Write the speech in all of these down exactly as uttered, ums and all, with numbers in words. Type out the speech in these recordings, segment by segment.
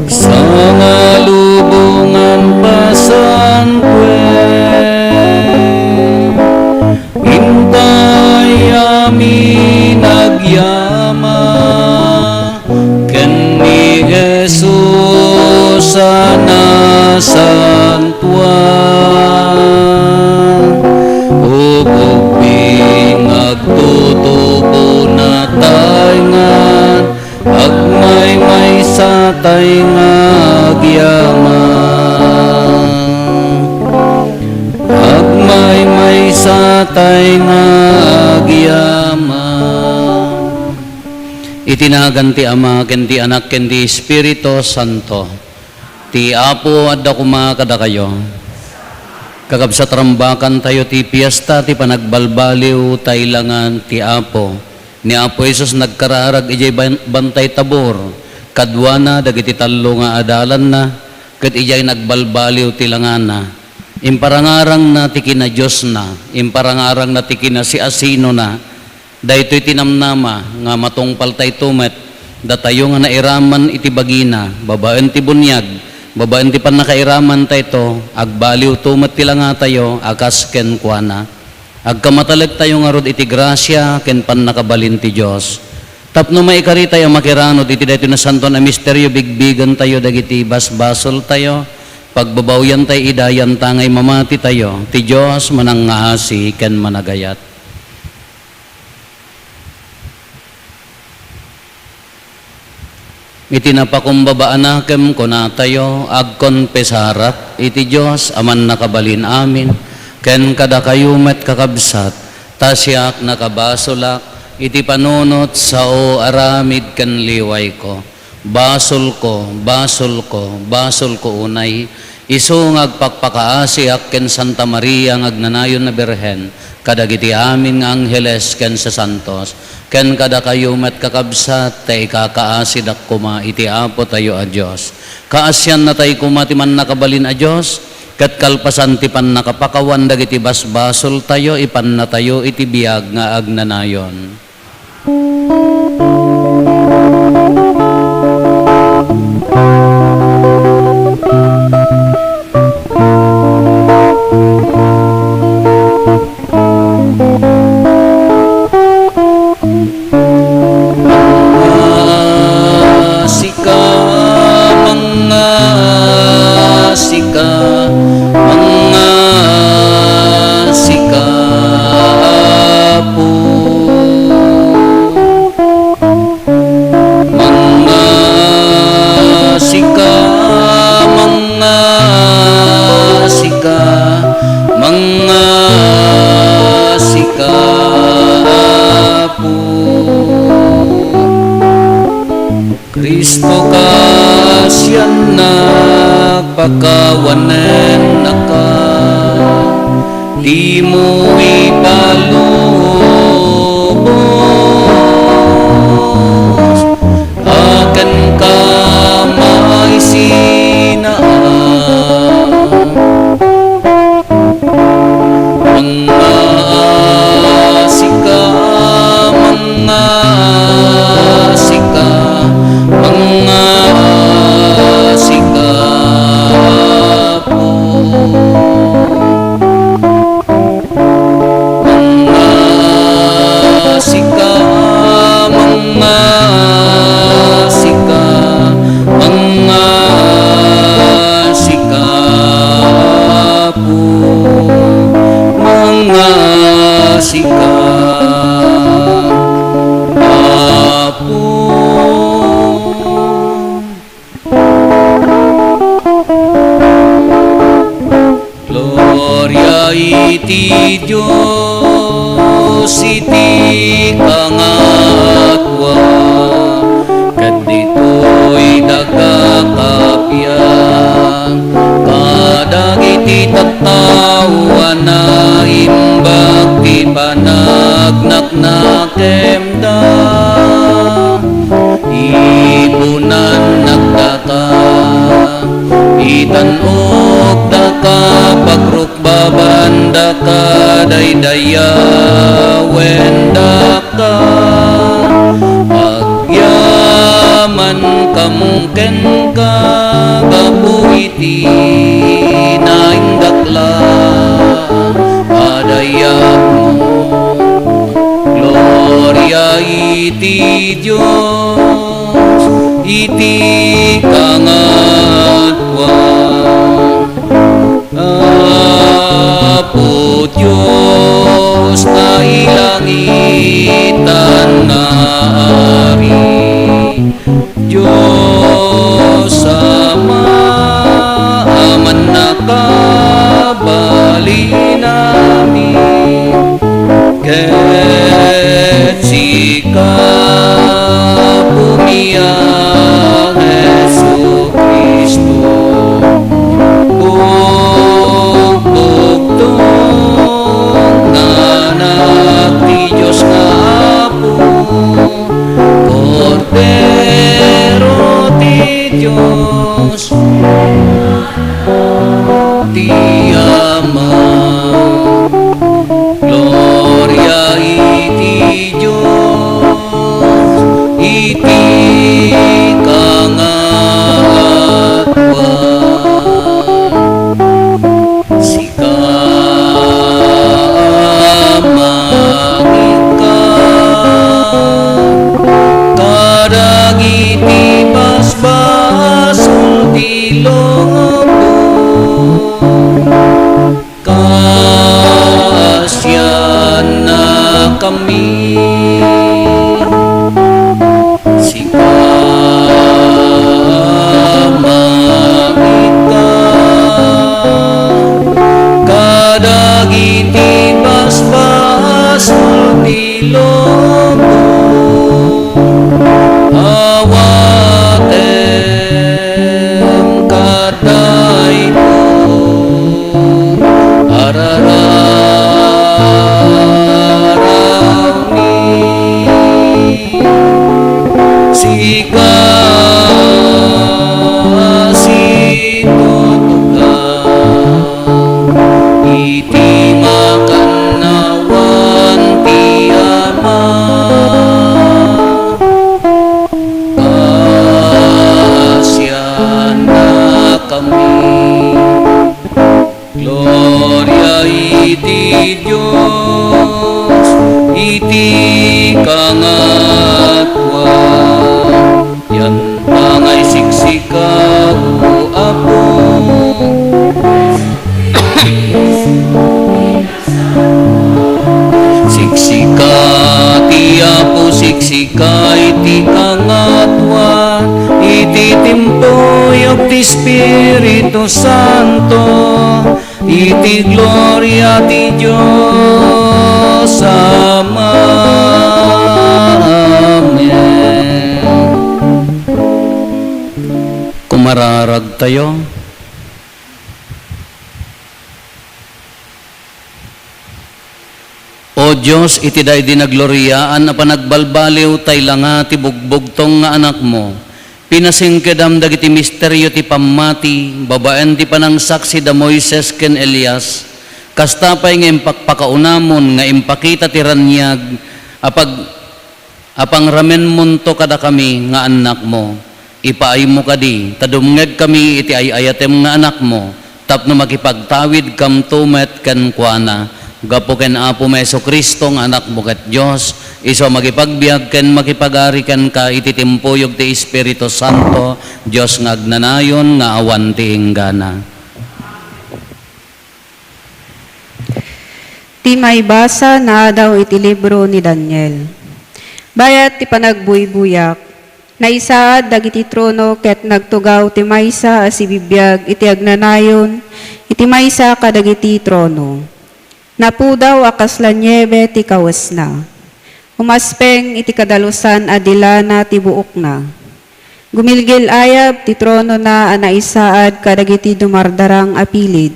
Sangalubongan pasantoen, intay amin agyama ken ni Jesus a nasantoan. Ubing agtutubo na tayngan, agmaymaysa tay nga agyama. Agmaymaysa tay nga agyama. Iti nagan ti Ama, ken ti Anak, ken ti Espiritu Santo. Ti Apo adda koma kadakayo. Kakabsat, rambakantayo ti fiesta ti panagbalbaliw ta ilangan ti Apo. Ni Apo Jesus nagkararag idiay ban-, Bantay Tabor, kaduana dagiti tallo nga adalanna, ket idiay nagbalbaliw ti langana. Imparangarangna ti kinadiosna, imparangarangna ti kinasiasinona. Daytoy ti namnama nga matungpaltayto met, datayo nga nairaman iti bagina, babaen ti buniag, babaen ti pannakairamantayto, agbaliwto met ti langatayo a kas kenkuana. Agkamatalektayo ngarud iti grasia ken pannakabalin ti Dios. Tapno maikaritay a makiranud iti daytoy nasantoan a misterio, bigbigentayo dagiti basbasoltayo, pagbabawyantay ida yantangay mamatitayo, ti Dios manangngaasi ken managayat. Iti napakumbaba a nakem, kunatayo, agkonfesarak iti Dios a mannakabalin amin, ken kadakayo met, kakabsat, ta siak nakabasolak iti panunot, sao, aramid ken liwayko. Basolko, basolko, basolko unay, isu nga agpakpakaasiak ken Santa Maria nga agnanayon a Birhen, kadagiti amin nga angheles ken sasantos, ken kadakayo met, kakabsat, ta ikakaasidak koma iti Apotayo a Dios. Kaasiannatay koma ti Mannakabalin a Dios, ket kalpasan ti pannakapakawan dagiti basbasoltayo, ipannatayo iti biag nga agnanayon. Mangngaasika, mangngaasika, mangngaasika, Apo. Mangngaasika, mangngaasika, mangngaasika, Apo. Cristo, kaasiannak, pakawanennaka, dimo ipalubos a kenka maisinag Sika, Apo. Gloria iti Dios iti kangatua, ket ditoy daga kabiag kadagiti tattao a naimbag ti panagnaknakemda. Ipunan nagdata, itan-ok daka, pagrukbaban daka, daydayawendaka. Agyamankam kenka gapu iti naindak la a dayagmo. Gloria iti Dios iti kangatua. Apo Dios, nailangitan nga Ari, Dios Ama a mannakabalinami, ket sika, Apomi a Jesu-Cristo, bugbugtong nga Anak ti Dios nga Apo, Kordero ti Dios, ti Ama. Gloria iti Dios iti kangatua. Sika, Ama, mangikkan kadagiti basbasol ti lubong. Kaasiannakami. Sika, Ama, mangikkan kadagiti basbasol ti lubong. Awatem kadaymo, arararawmi. Sika, situtuka iti makannawan ti Ama. Kaasiannakami. Gloria iti Dios iti kangatua. Yanta nga isiksika, O Apo. Siksika ti Apo, siksika iti kangatua, iti timpuyog ti Espiritu Santo, iti gloria ti Dios Ama. Amen. Kumararagtayo. O Dios, iti daydi nagloriaan a panagbalbaliw, tay langa ti bugbugtong nga Anakmo, pinasingkedam dagiti misterio ti pammati babaen ti panangsaksi da Moises ken Elias, kasta pay nga impakpakaunamon nga impakita ti raniag a pag-, a pangramenmonto kadakami nga annakmo. Ipaaymo kadi ta dumngegkami iti ay-ayatem nga Anakmo, tapno makipagtawidkamto met kenkuana. Gapu ken Apomi Jesu-Cristo nga Anakmo ket Dios, isu a makipagbiag ken makipagari kenka iti timpuyog ti Espiritu Santo, Dios nga agnanayon nga awan ti inggana. Ti maibasa naadaw iti libro ni Daniel. Bayat ti panagbuybuyak, naisaad dagiti trono ket nagtugaw ti maysa a sibibiag iti agnanayon iti maysa kadagiti trono. Napudaw a kasla niebe ti kawesna. Umaspeng iti kadalusan a dilana ti buokna. Gumilgil-ayab ti tronona a naisaad kadagiti dumardarang a pilid.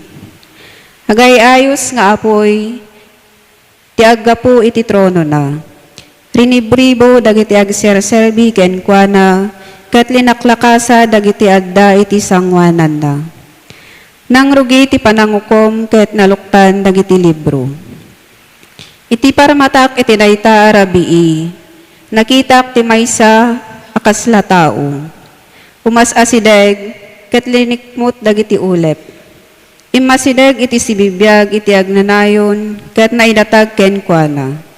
Agay-ayos nga apuy ti aggapu iti tronona. Rinibribo dagiti agserserbi kenkuana, ket linaklakasa dagiti adda iti sangoananna. Nangrugi ti panangukom ket naluktan dagiti libro. Iti parmatak iti dayta a rabii, nakitak ti maysa a kasla tao. Umas-asideg ket linikmut dagiti ulep. Immasideg iti sibibiag iti agnanayon ket naidatag kenkuana.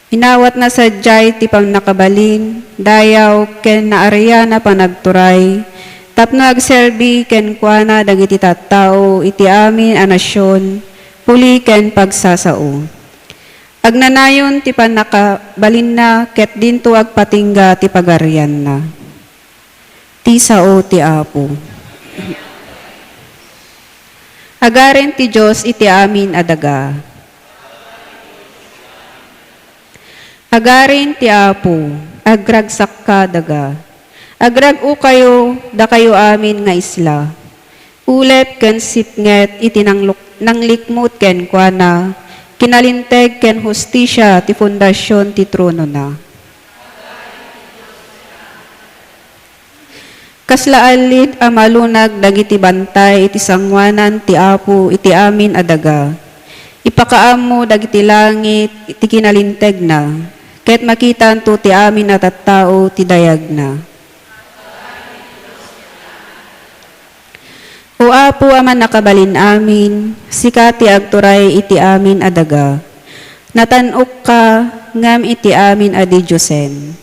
Inawatna sadiay ti pannakabalin, dayaw, ken naarian a panagturay, tapno agserbi kenkuana dagiti tattao iti amin a nasion, puli ken pagsasao. Agnanayon ti pannakabalinna ket dinto agpatingga ti pagarianna. Ti sao ti Apo. Agarin ti Dios iti amin a daga. Agarin ti Apo, agragsakka daga. Agrag-okayo, dakayo amin nga isla. Ulep ken sipnget iti nangluk-, nanglikmut kenkuana, kinalinteg ken hustisia ti fundasion ti tronona. Kasla allid a malunag dagiti bantay iti sangoanan ti Apo iti amin a daga. Ipakaammo dagiti langit iti kinalintegna, ket makitanto ti amin a tattao ti dayagna. O Apo a Mannakabalin-amin, sika ti agturay iti amin a daga. Natan-okka ngem iti amin a didiosen.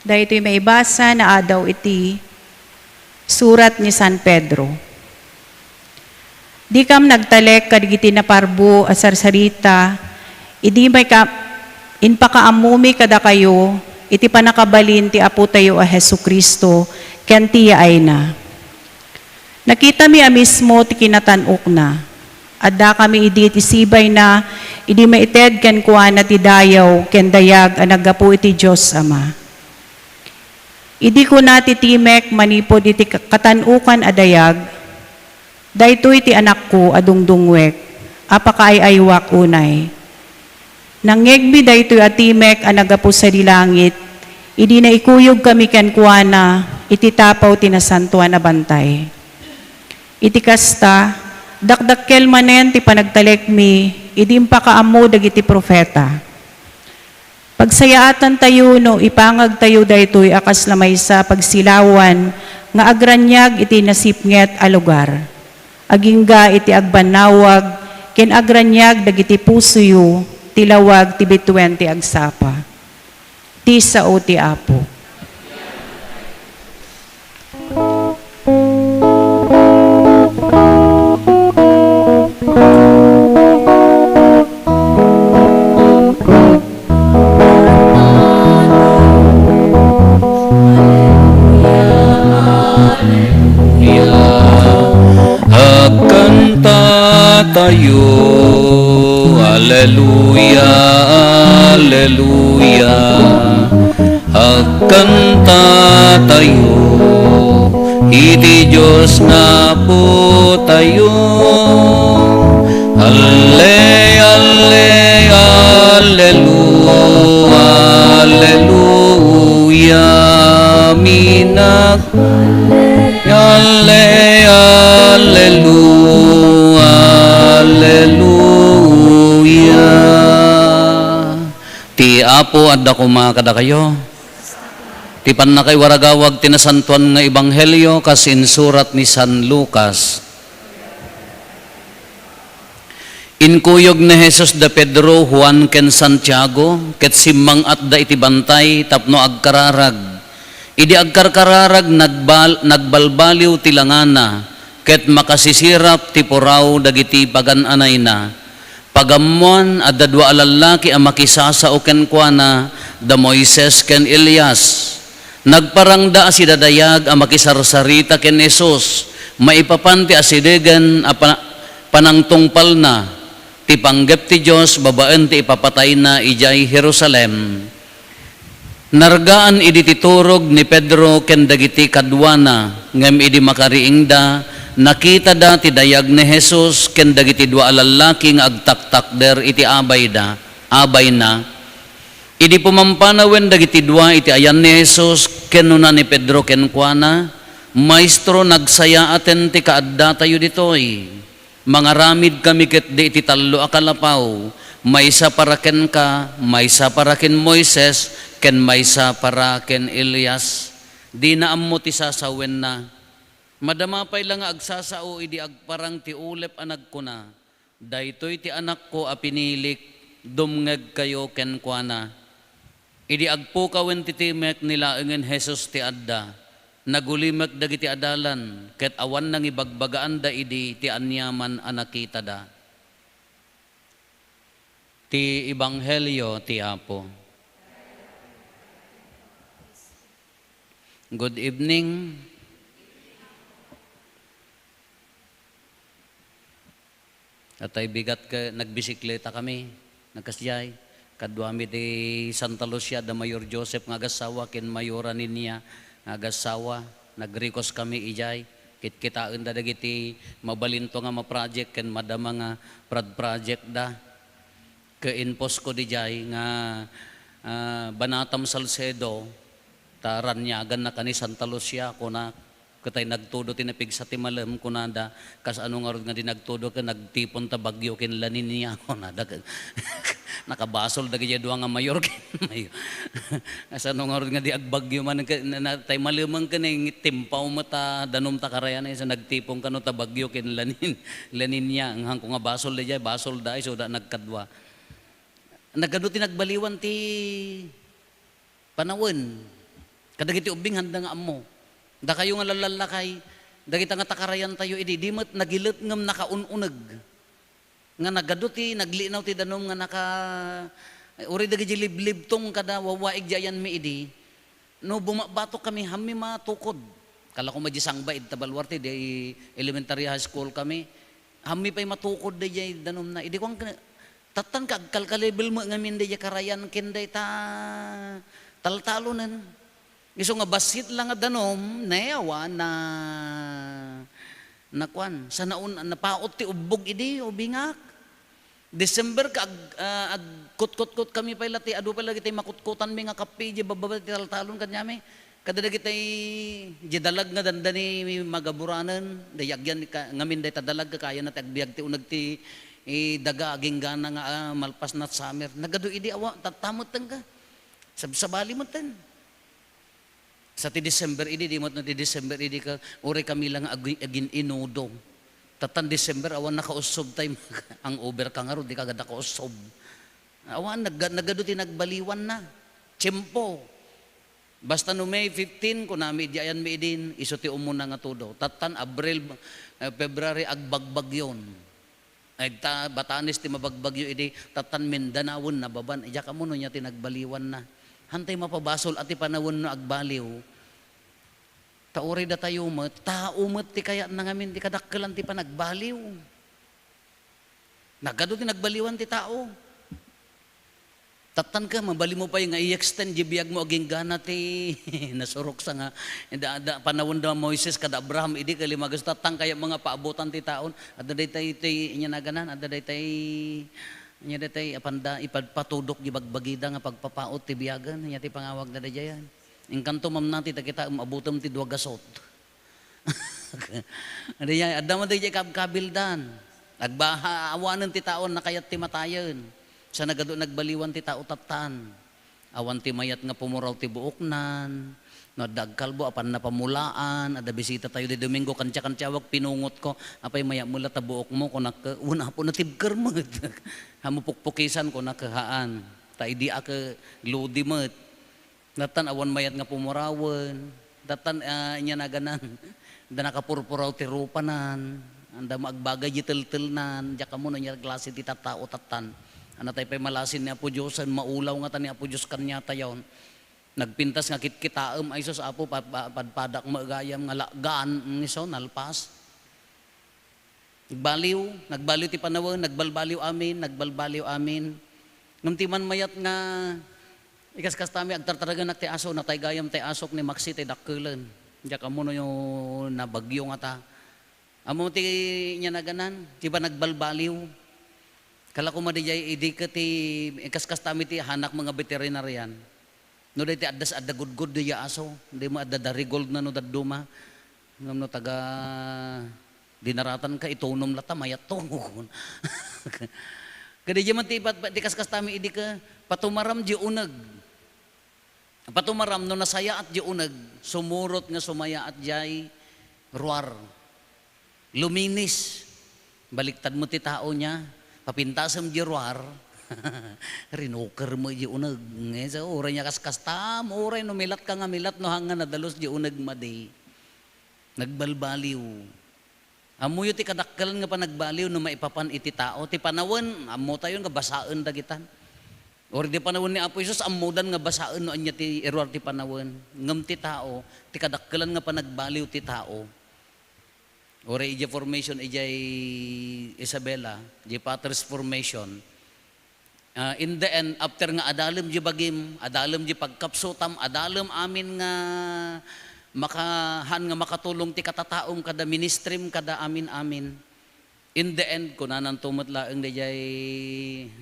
Daytoy maibasa naadaw iti surat ni San Pedro. Dikam nagtalek kadagiti naparbo a sarsarita, idi mayka-, impakaammomi kadakayo iti pannakabalin ti Apotayo a Jesu-Cristo ken ti yaayna. Nakitami a mismo ti kinatan-okna. Addakami idi iti sibayna, idi maited kenkuana ti dayaw ken dayag a naggapu iti Dios Ama. Idi kuna ti timek manipud iti ka-, katan-okan a dayag, "Daytoy ti Anakko a dungdungngoek, a pakaay-aywak unay." Nangngegmi daytoy a timek a naggapu sadi langit, idi naikuyogkami kenkuana iti tapaw ti Nasantoan a Bantay. Iti kasta, dakdakkel manen ti panagtalekmi idi impakaammo dagiti profeta. Pagsayaatantayo no ipangagtayo daytoy a kasla maysa a pagsilawan nga agraniag iti nasipnget a lugar, agingga iti agbannawag ken agraniag dagiti pusoyo ti lawag ti bituen ti agsapa. Ti sao ti Apo. Agkantatayo, Alleluia, Alleluia. Agkantatayo iti Dios nga Apotayo. Alle, alle, allelu-, alleluia, minak-, alle, allelu-, alleluia. Ti Apo adda koma kadakayo. Ti pannakaiwaragawag ti nasantoan nga ebanghelio kas insurat ni San Lucas. Inkuyog ni Jesus da Pedro, Juan, ken Santiago, ket simmang-atda iti bantay tapno agkararag. Idi agkarkararag, nagbal-, nagbalbaliw ti langana, ket makasisirap ti puraw dagiti pagan-anayna. Pagammoan, adda dua a lallaki a makisasao kenkuana, da Moises ken Elias. Nagparangda a sidadayag a makisarsarita ken Jesus maipapan ti asidegen a pa-, panangtungpalna ti panggep ti Dios babaen ti ipapatayna idiay Jerusalem. Nargaan idi ti turog ni Pedro ken dagiti kaduana, ngem idi makariingda, nakitada ti dayag ni Jesus ken dagiti dua a lallaki nga agtaktakder iti abayda, abayna. Idi pumampanawen dagiti dua iti ayan ni Jesus, kinuna ni Pedro kenkuana, "Maestro, nagsayaaten ti kaaddatayo ditoy. Mangaramidkami ketdi iti tallo a kalapaw, maysa para kenka, maysa para ken Moises, ken maysa para ken Elias." Dina ammo ti sasawenna. Madama pay la nga agsasao idi agparang ti ulep a nagkuna, "Daytoy ti Anakko a pinilik, dumngegkayo kenkuana." Idi agpukawen ti timek, ni laengen Jesus ti adda. Nagulimek dagiti adalan, ket awan nangibagbagaanda idi ti aniaman a nakitada. Ti Ebanghelio ti Apo. Good evening. Atay bigat ket nagbisikleta kami. Nagkasdiay, kaduami ti Santa Lucia, da Mayor Joseph nga agassawa ken Mayora Ninia nga agassawa. Nag-request kami idiay. Kitkitaenda dagiti mabalinto nga ma-project ken madama nga prad-project da. Ket inposko didiay nga, ah, Banatam Salcedo, ta raniaganna kani Santa Lucia, kuna, ket ay nagtudo ti napigsa ti malem, kunada, kas ano ngarud nga di nagtudo ket nagtipon ta bagyo ken La Niña, kunada, ket nakabasol dagiti dua nga mayor ken mayor. Kas ano ngarud nga di agbagyo man, ket na, na, tay malem ken timpaw met ta danum ta karayan, isu nagtipon kano ta bagyo ken La Nin-, La Niña, ngem ko nga basol daydiay, basol da, isu da nagkadua. Nagadu ti nagbaliwan ti panawen. Kadagiti ubbing, handa nga ammo. Dakayo nga lallallakay, dagita nga takarayantayo idi, di met nagilet ngem nakaun-uneg. Nga nagadu ti naglinaw ti danum nga naka-, uray dagiti liblibtong kada wawaig di ayanmi idi. No bumabatokkami, hammi matukod. Kala ko madi sangbaid ta baluarte, di elementary high school kami. Hammi pay matukod daydiay danumna. Idi kuan ken, tattan ka agkalkalibel met ngamin daydiay karayan ken dayta taltalonen. Isu nga bassit la nga danum, ne, awan na, nakuan, sanaon, napaot ti ubbog idi, ubingak. December ka ag-, ah, agkutkutkutkami pay la ti adu pay la dagiti makutkutanmi nga kape idiay bababa ti taltalon kaniami. Kada dagiti idiay dalag nga dandani magaburanen, dayagyan ka, ngamin dayta dalag, kayana ti agbiag ti uneg ti, eh, daga agingga na nga, ah, malpas na summer. Nagadu idi awa, tatta metten ka. Sabsabali metten. Sa ti December idi, di met no ti December idi ka, uray kami lang ag-, agin-inudo. Tattan December, awan nakaussob tay hangover ka ngarud, di ka gada kaussob. Awan, nag-, nagadu ti nagbaliwan na. Tiempo. Basta no May fifteen, kunami, di ayan mi idin, isu ti umuna nga tudo. Tattan Abril, eh, February, agbagbagyon. Ay, ta-, Batanes ti mabagbagyo idi, tattan Mindanaoen nababan. Idiak ammo no nia ti nagbaliwanna. Hantay mapabasol a ti panawen no agbaliw. Ta uray datayo met, tao met ti kayatna ngamin ti kadakkelan ti panagbaliw. Nagadu ti nagbaliwan ti tao. Tattan ka, mabalin mo pay nga i-extend di biag mo agingga na ti nasurok sa nga, da, da, panawen da Moises kada Abraham, idi kalimagas tattan kaya mga paabutan ti taon, adda daytay ti inya naganan, adda daytay, inya daytay apanda ipadpatudok di bagbagida nga pagpapaot ti biagan, inya ti pangawag na dayayan. Inkanto mamnati ta kita, um, abutem ti dua gasot. Adi, adda man daydiay kabkabildan. Agbaha-, awanen ti taon, nakayat ti matayen. Sa nagadu-, nagbaliwan ti tao tattan. Awan ti mayat nga pumuraw ti buoknan. No adda agkalbo, apan napamulaan, adda bisita tayo di Domingo, kantia-kantiawak, pinungotko. Apay mayat mo la ta buokmo, kunak, "Wen, Apo, natibker met." Amo pukpukisan, kunak, "Haan. Ta idi ak lodi met." Datan awan mayat nga pumurawen. Datan, ah, inya naganan. Da nakapurpuraw ti rupanan. Anda maagbagay di teltelnan. Diak ammo no ania klase ti tattao tattan. Ania tay pay malasin ni Apo Dios, maulaw ngata ni Apo Dios kaniatayo. Nagpintas nga kitkitaem, ay sus, Apo, pa-, pa-, padpadak met gayam nga lagan, isu, nalpas. Nagbaliw, nagbaliw ti panawen, nagbalbaliw amin, nagbalbaliw amin. Ngem ti man mayat nga ikaskastami, agtartaragenak ti aso, natay gayam ti asok ni Maxi ti dakkelen. Diak ammo no nabagyo ngata. Ammo ti inya naganan, ti panagbalbaliw. Kala ko madi jay idi ket ti ikaskastami ti ahanak nga veterinarian. No, daytoy adda, adda gudgod diay aso, di mo adda darigold na no dadduma. Ngem no taga dinaratan ka, itunom latta, mayat to. Kadi diay man ti ipat-, ti kaskastami idi ka, patumaram di uneg. Patumaram no nasayaat di uneg, sumurot nga sumayaat diay ruar. Luminis. Baliktad mo ti tao niya. Papintasem di ruar. Rinuker mo di uneg. Nga sa uray niya kaskastam, uray no milat ka nga milat, no hanga nadalus di uneg madi. Nagbalbaliw. Ammoyo ti kadakkelan nga panagbaliw no maipapan iti tao. Ti panawen, ammo tayo nga basaen dagitan. Or di panawen ni Apo Jesus, ammodan nga basaen no ania ti iruar ti panawen. Ngem ti tao, ti kadakkelan nga panagbaliw ti tao. Uray idiay formation, idiay Isabela, idiay Patter's Formation. Ah, in the end, after nga adalem di bagim, adalem di pagkapsutam, adalem amin nga maka-, han nga makatulong ti katataom kada ministrim, kada amin-amin. In the end, kunananto met laeng daydiay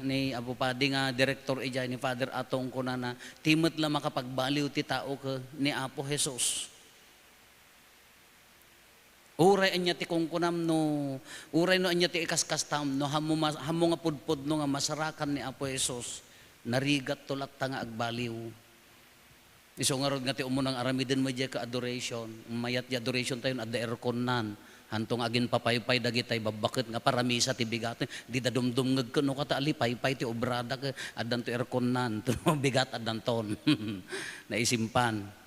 ni Apo Padi nga direktor idiay ni Father Atong, kunana, "Ti met la makapagbaliw ti tao ken ni Apo Jesus." Uray ania ti kunkunam no, uray no ania ti ikaskastam, no hammo ma-, hammo nga pudpudno nga masarakan ni Apo Jesus, narigatto latta nga agbaliw. Isu ngarud nga ti umuna nga aramiden met diay ka adoration. Mayat di adoration tayo, adda airconnan. Hanto nga aginpapaypay dagitay babbaket nga paramisa ti bigat. Dida dumdumngeg ken no kata ali paypay ti obrada ket addanto airconnan. Bigat addanton. Naisimpan.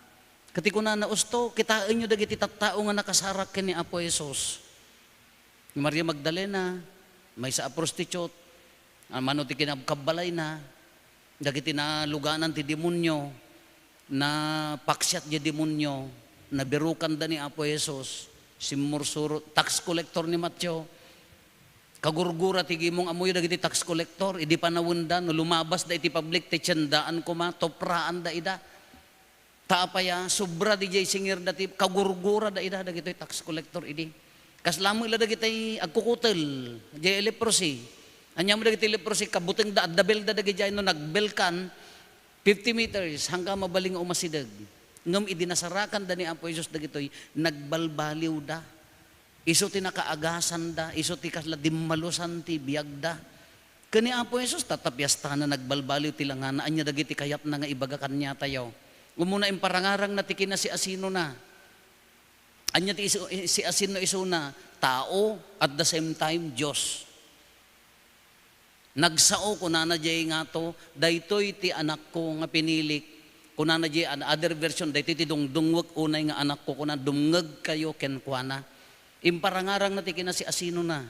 Ket ti kunana, "Usto, kitaenyo dagiti tattao nga nakasarak ken ni Apo Jesus. Ni Maria Magdalena, maysa a prostitute, a mano ti kinabkabbalayna, dagiti naluganan ti demonio, napaksiat ti demonio, nabirukanda ni Apo Jesus, simmursuro, tax collector ni Mateo." Kagurgura ti gimong ammoyo dagiti tax collector, idi panawenda, no lumabasda iti public, ti tiendaan koma, tupraanda ida. Ta apay a, sobra diay singirda ti kagurgurada ida dagitoy tax collector idi. Kasla met la dagitoy agkukutel, diay leprosy. Ania met dagitoy leprosy, kabutengda, adda belda dagidiay, no nagbelkan, fifty meters, hangka mabalin nga umasideg. Ngem idi nasarakanda ni Apo Jesus dagitoy, nagbalbaliwda. Isu ti nakaagasanda, isu ti kasla dimmalusan ti biagda. Ken ni Apo Jesus, ta, ta piestana nagbalbaliw ti langana, ania dagiti kayatna nga ibaga kaniatayo? Umuna, imparangarangna ti kinasiasinona. Ania ti isu-, siasino isuna? Tao, at the same time, Dios. Nagsao, kunana diay ngato, "Daytoy ti anakko nga pinilik." Kunana diay an-, other version, "Daytoy ti dungdungwek unay nga anakko," kuna, "Dumngegkayo kenkuana." Imparangarangna ti kinasiasinona.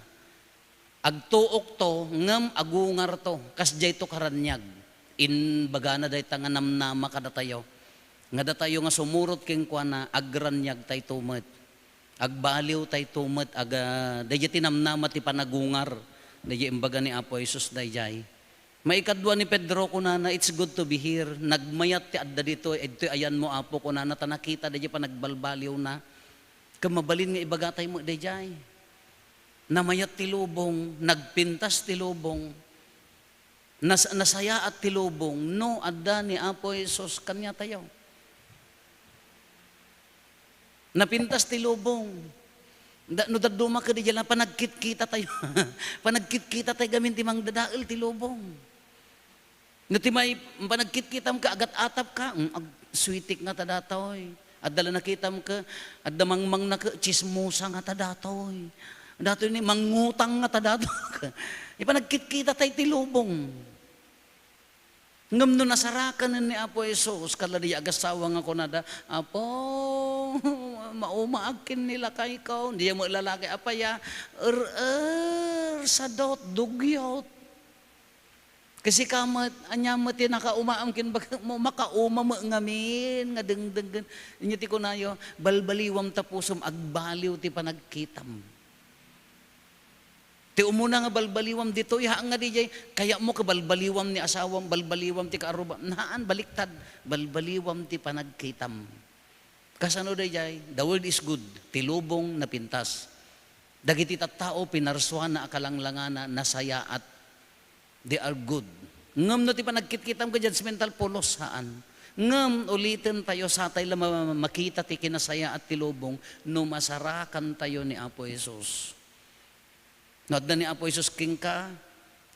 Agtuokto, ngem agungarto, kasdiayto karaniag. Imbagana dayta nga namnama kadatayo. Nga datayo nga sumurot kenkuana, agraniagtayto met. Agbaliwtayto met, aga, daydiay ti namnama ti panagungar. Daydiay imbaga ni Apo Jesus daydiay. Maikadua ni Pedro, kunana, "It's good to be here." Nagmayat ti adda ditoy, "Ditoy ayanmo, Apo," kunana, ta nakita daydiay panagbalbaliwna. Ket mabalin nga ibagatay met daydiay. Namayat ti lubong, nagpintas ti lubong. Nas-, nasayaat ti lubong no adda ni Apo Jesus kaniatayo. Napintas ti lubong. Da-, no dadduma ket idiay la, panagkitkita tayo. Panagkitkita tayo gamin ti mangdadael ti lubong. No ti may panagkitkitam ka, agat-atap ka, mm, ag-, sweetik nga ta datoy. Adda la nakitam ka, adda mangmangna ka, chismosa nga ta datoy. Datoy ni mangutang nga ta datoy. Ipanagkitkita tayo ti lubong. Ngem no nasarakanen ni Apo Jesus, kala diay agassawa nga kunada, "Apo, maumaak ken ni lakayko." Diay met lalaki, "Apay a, er-er, sadot, dugyot." Kasika met, ania met ti nakaumaam ken bagmo, makauma met ngamin nga dengdenggen. Ania ti kunayo, "Balbaliwam ta pusom, agbaliw ti panagkitam." Ti umuna nga balbaliwam ditoy, haan nga diay, kayatmo ka balbaliwam ni asawam, balbaliwam ti kaarrubam. Haan, baliktad, balbaliwam ti panagkitam. Kasano daydiay? The word is good. Ti lubong napintas. Dagiti tattao, pinarsuana a kalanglangana, nasayaat. They are good. Ngem no ti panagkitkitam ka judgmental, pulos, haan. Ngem uliten tayo, satay la ma-, makita ti kinasayaat ti lubong no masarakan tayo ni Apo Jesus. No adda ni Apo Jesus kenka,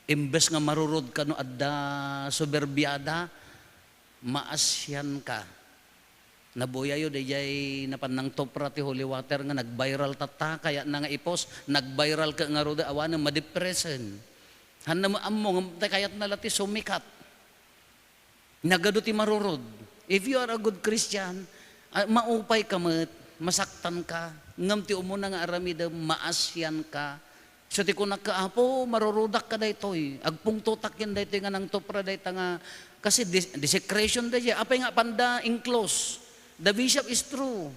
imbes nga marurod ka no adda soberbiada, maasian ka. Nabuyayo, daydiay napan nangtupra ti holy water nga nag-viral tatta, kayatna nga i-post, nag-viral ket ngarud, awanen, madepresen. Hanna mo ammo, ngem tay kayatna la ti sumikat. Nagadu ti marurod. If you are a good Christian, ah, maupay ka met, masaktan ka, ngem ti umuna nga aramidem, maasian ka. So ti kunak ka, "Apo, marurodak ka daytoy. Agpungtotak ken daytoy nga nangtupra dayta nga," kasi dis-, desecration daydiay. Apay nga panda enclose? The bishop is true.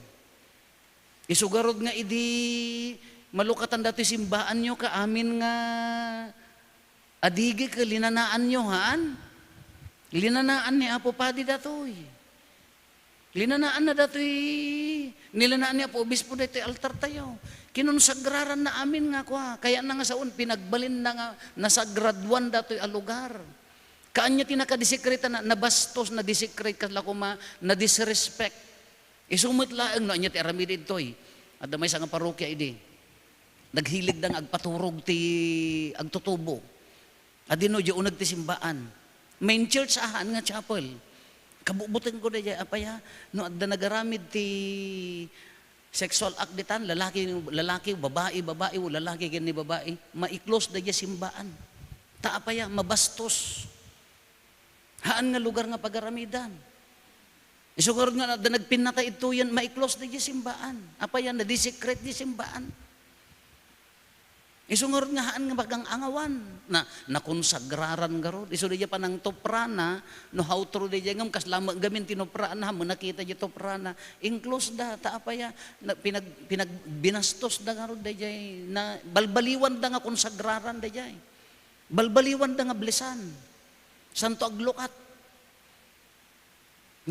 Isu garud nga idi malukatan datoy simbaanyo ka amin nga adigi ket linanaanyo, haan? Linanaan ni Apo Padi datoy. Linanaanna datoy, nilanaan ni Apo Obispo daytoy altar tayo. Kinonsagraranna amin nga kua, kayatna nga saon, pinagbalinna nga nasagraduan datoy a lugar. Kaanya ti nakadesekreta na, nabastos, nadesecrate, kasla koma, nadisrespect. Isu met laeng no ania ti aramid ditoy. Adda maysa nga parokya idi. Naghiligda nga agpaturog ti agtutubo. Adino, diay uneg ti simbaan. Main church, haan nga chapel. Kabubutengko daydiay, apay a, no adda nagaramid ti sexual act ditan, lalaki, lalaki, babai, babai, o lalaki ken ni babai, mai-close daydiay simbaan. Ta apay a, mabastos. Haan nga lugar nga pagaramidan. Isu ngarud nga adda nagpinnatay ditoyen, mai-close daydiay simbaan. Apay a, nadesecrate diay simbaan. Isu ngarud nga haan nga pagang-angawan. Na, nakonsagraran ngarud. Isu daydiay panangtuprana, no how true daydiay ngem kasla met gamin ti nuprana, haan met nakita diay tuprana. Enclose da, ta apay a, na, pinag-, pinagbinastos da ngarud daydiay, na balbaliwan da nga konsagraran daydiay. Balbaliwan da nga blesan. Santo aglukat.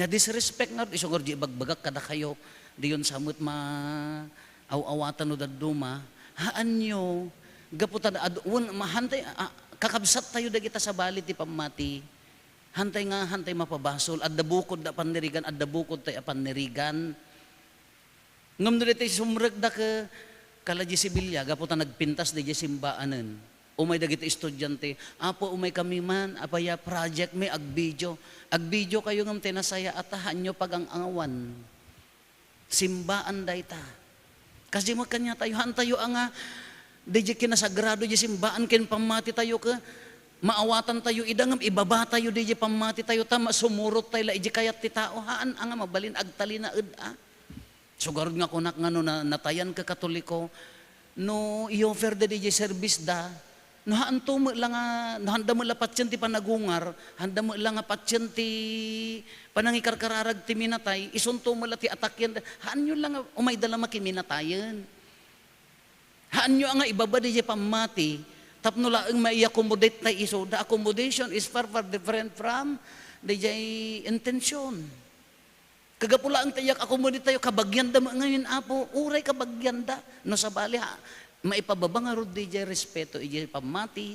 Nadisrespect ngarud, isu ngarud diay ibagbagak kadakayo, diyon sa met ma-aw-awatan no dadduma, haanyo, gapu ta ad-, wen, ma-, hantay, a, kakabsat tayo dagita sabali ti pammati, hantay nga, hantay mapabasol, adda bukod da pannirigan, adda bukod tay a pannirigan. Ngem no daytoy sumrekda ke-, kala diay sibilia, gapu ta nagpintas daydiay simbaanen. Umay dagiti estudiante, "Apo, umay kami man, apay a project mi, agbidio." Agbidio kayo ngem ti nasayaat, haanyo pagang-angawan. Simbaan dayta. Kas di met kaniatayo, haantayo a nga, daydiay kinasagrado diay simbaan ken pammati tayo ke, maawatan tayo ida ngem ibaba tayo daydiay pammati tayo ta masumurot tayo la idiay kayat ti tao, haan a nga mabalin agtalinaed a. Sugarod nga kunak nga no na-, natayan ka Katoliko, no i-offer da diay service da, no haanto met la nga, no haanda met la patien ti panagungar, haanda met la nga patien ti panangikarkararag ti minatay, isunto met la ti atakian da, haanyo la nga umayda la makiminatayen. Haanyo a nga ibaba diay pammati, tapno laeng maiaccommodate tay isu. The accommodation is far, far different from diay intention. Kagapu laeng ta iyak-accommodate tayo, kabagianda met ngamin, Apo, uray kabagianda. No sabali, ha, maipababa ngarud diay respeto, idiay pammati.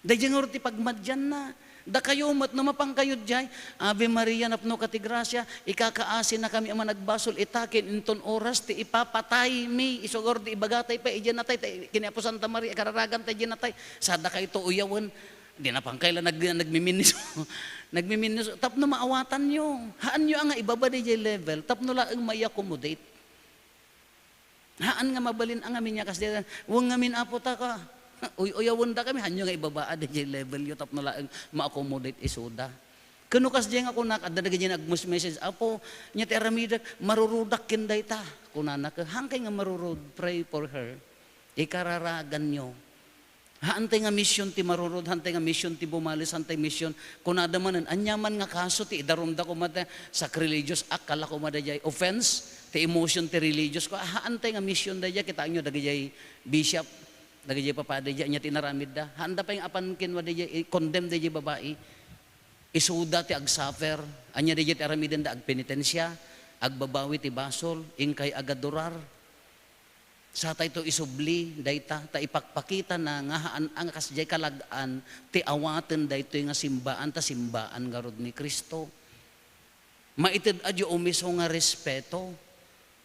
Daydiay ngarud ti pagmadianna. Dakayo met, no mapankayo diay, "Ave Maria, napnoka ti grasia, ikakaasinakami a managbasol ita ken inton oras ti ipapataymi." Isu ngarud ti ibagatay pay idiay natay, ta ken ni Apo Santa Maria, ikararagan ta idiay natay. Sadakayto uyawen. Di napankay la nag-, nagmiminniso. Nagmiminniso. Tapno maawatanyo. Haanyo a nga ibaba diay level. Tapno laeng maiaccommodate. Haan nga mabalin a ngamin nga kasdi, "Wen ngamin, Apo, ta ka." Uy-uyawendakami, hanyo nga ibabaa daydiay levelyo tapno laeng ma-accommodate isuda. Ken no kasdiay nga kunak, adda dagiti nag-message, "Apo, ania ti aramidek? Marurudak ken dayta." Kunana, "Ket haankay nga marurod, pray for her. Ikararaganyo." Haantay nga mission ti marurod, haantay nga mission ti bumalis, haantay mission. Kunada manen, ania man nga kaso ti idarumda koma ti sacrilegious act, kala koma daydiay offense ti emotion ti religious ko. Haantay nga mission daydiay, kitaenyo, dagidiay bishop, dagidiay papadi daydiay, ania ti inaramidda? Haanda pay nga apan kenkuana daydiay, i-condemn daydiay babai. Isuda ti agsuffer. Ania daydiay ti aramidenda? Agpenitensia, agbabawi ti basol, inkay agadurar. Satayto isubli dayta, ta ipakpakitana nga haan a nga kasdiay kalag-an ti awaten daytoy nga simbaan, ta simbaan ngarud ni Cristo. Maited a diay umiso nga respeto.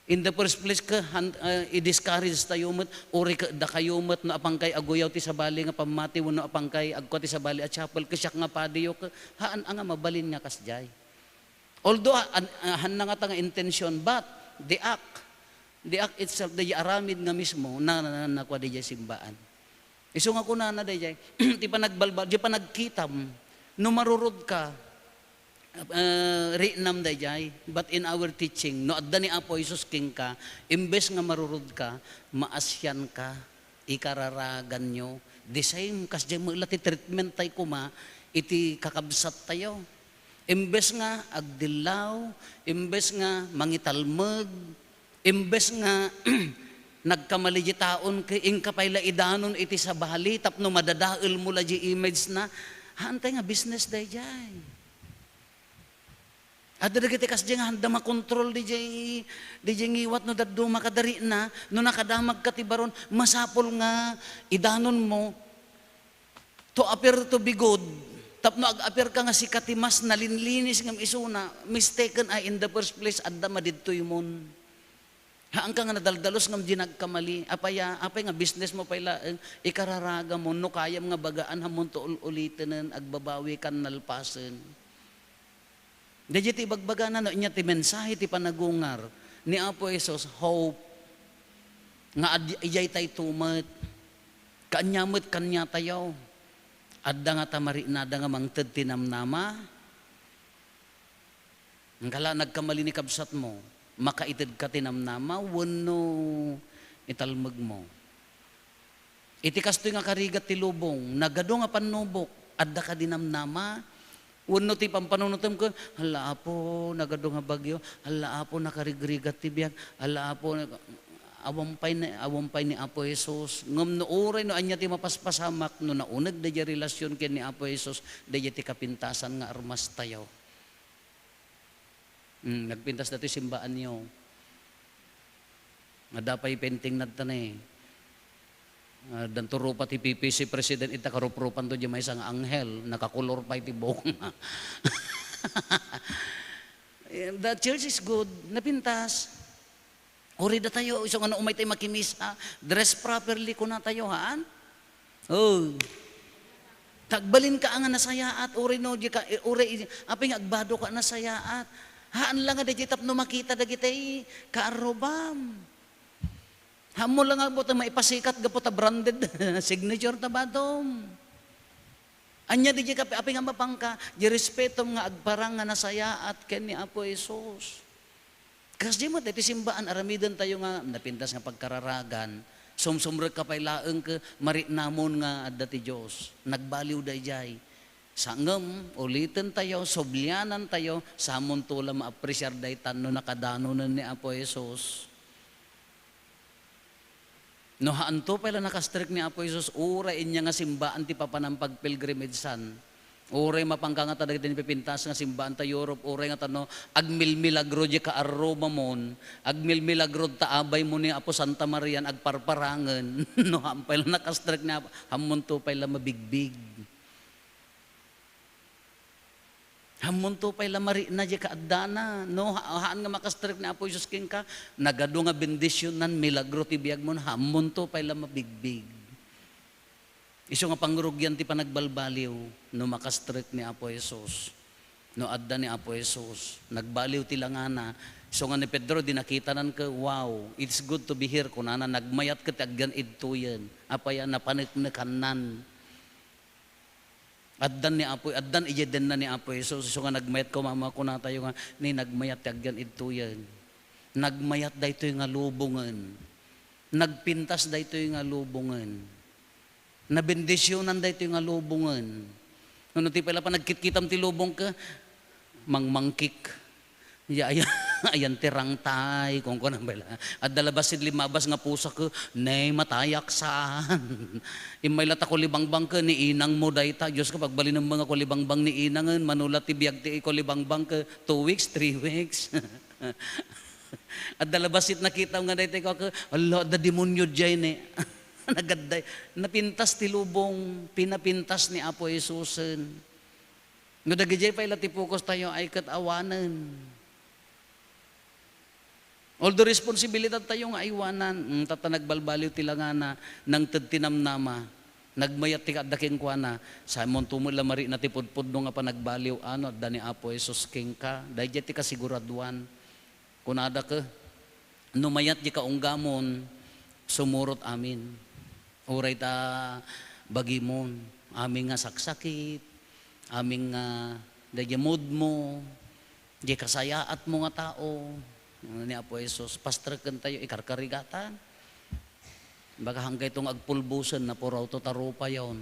In the first place, ke, han-, ah, i-discourage tayo met, uri ket dakayo met, no apankay aguyaw ti sabali nga pammati, wenno apankay agkua ti sabali a chapel, ket siak nga padiyo, ke, haan a nga mabalin nga kasdiay. Although, ah, an-, ah, hanna ngata nga intention, but the act, the act itself, daydiay aramid nga mismo, na, na, na, nakua daydiay simbaan. Isu nga kunana daydiay, ti panagbalbal, di panagkitam, no marurod ka, ah, riinam daydiay, but in our teaching, no adda ni Apo Jesus kenka, imbes nga marurod ka, maasian ka, ikararaganyo. The same, kasdiay met la ti treatment tayo koma iti kakabsat tayo. Imbes nga agdillaw, imbes nga mangitalmeg, imbes nga nagkamali di taon, ke, inka pay la idanon iti sabali tapno madadaelmo la di image na, haantay nga business daydiay. Adda dagiti kasdiay nga haanda makontrol didiay, didiay ngiwat no dadduma ka dayta, no nakadamagka ti baron, masapul nga idanonmo to appear to be good, tapno ag-appear ka nga sika ti mas nalinlinis ngem isuna, mistaken a in the first place, adda madidtoymon. Haanka nga nadaldalus ngem di nagkamali. Apay a, apay nga business mo pay laeng, ikararagamon, no kayam nga bagaan, hammonto ul-ulitenen, agbabawikan, nalpasen. Daydiay ti ibagbagana, no, ania ti mensahe ti panagungar ni Apo Jesus, hope, nga ad-, idiay tayo met. Kaanya met, kaniatayo. Adda ngata mariinada nga mangted ti namnama. Ngala nagkamali ni kabsatmo, makaitedka ti namnama wenno italmegmo. Iti kastoy nga karigat ti lubong, nagadu nga pannubok, adda kadi namnama? Wenno ti pampanunotem ken, "Hala, Apo, nagadu nga bagyo. Hala, Apo, nakarigrigat ti biag. Hala, Apo, awan pay ni, awan pay ni Apo Jesus." Ngem no uray no ania ti mapaspasamak, no nauneg daydiay relasion ken ni Apo Jesus, daydiay ti kapintasan nga armastayo. Hmm, nagpintas datoy simbaanyo. Adda pay painting na ta ne. Ah, danto rupa ti P P C president, ita karuprupanto diay maysa nga anghel, nakakolor pay ti buokna. The church is good, napintas. Uray datayo, isu nga no umay tayo makimisa, dress properly kunatayo, haan? Oh. Tagbalinka a nga nasayaat, uray no, di ka, uray, apay nga agbado ka a nasayaat. Haan la nga daydiay tapno makita dagiti kaarrubam. Hammo la nga gapu ta maipasikat gapu ta branded signature ta badom. Ania daydiay kape, apay nga mapanka, di respetom nga agparang nga nasayaat ken ni Apo Jesus. Kasdiay met iti simbaan, aramidentayo nga napintas nga pagkararagan, sumsumrekka pay laeng ket mariinamon nga adda ti Dios. Nagbaliw daydiay. Sa ngem, ulitentayo, sublianantayo, samonto la maapresiar daytan no nakadanonen ni Apo Jesus. No haanto pay la nakastrek ni Apo Jesus, uray ania nga simbaan ti papanan pagpilgrimagean. Uray mapanka ngata dagiti napipintas nga simbaan ta Europe, uray ngata no agmilmilagro di kaarrubamon, agmilmilagro ta abaymo ni Apo Santa Maria, agparparangen. No haan pay la nakastrek ni Apo, hammonto pay la mabigbig. Hammonto pay la mariina di kaaddana. No, ha-, haan nga makastrek ni Apo Jesus kenka, nagadu nga bendisionan, milagro ti biagmon, hammonto pay la mabigbig. Isu nga pangrugian ti panagbalbaliw no makastrek ni Apo Jesus. No adda ni Apo Jesus, nagbaliw ti langana, So nga ni Pedro, di nakitanan ket, "Wow, it's good to be here," kunana, "nagmayat ket agyan idtoyen." Apay a napaneknekannan. Addan ni Apo, addan idiay denna ni Apo Jesus. So nga nagmayat ko, mama, kunatayo nga, ni nagmayat ti agyan idtoyen. Nagmayat daytoy nga lubongen. Nagpintas daytoy nga lubongen. Nabendisionan daytoy nga lubongen. Ngem no ti pay la panagkitkitam ti lubongka, mangmangkik. Ya, ayan, ayan ti rangtay, kunkuana pay la. Adda la bassit limmabas nga pusak, "Nay, matayak saan." Immay la ta kulibangbang ka, ni inang mo dayta. Diyos ko, pagbalinem nga kulibangbang ni inangen, mano la ti biag ti kulibangbang ka, two weeks, three weeks. Adda la bassit nakitam nga dayta, ikaw ka, "Ala, adda demonyo diay ni." Nagadday. Napintas ti lubong, pinapintas ni Apo Jesusen. No dagidiay pay la ti focus tayo ay ket awanen. Although responsibilidad tayo nga aywanan, mm, tatta nagbalbaliw ti langana, nangted ti namnama, nagmayat ti kaadda kenkuana, samonto met la marikna ti pudpudno nga panagbaliw, ano, adda ni Apo Jesus kenka, daydiay ti kasiguraduan. Kunada ke, no mayat di kaunggamon, sumurot amin. Uray ta bagimon, amin nga saksakit, amin nga daydiay mood mo, di kasayaat mo nga tao. Ano ni Apo Jesus, pastreken tayo, ikarkarigatan. Baga hanggay to nga agpulbusen, napurawto ta rupayon.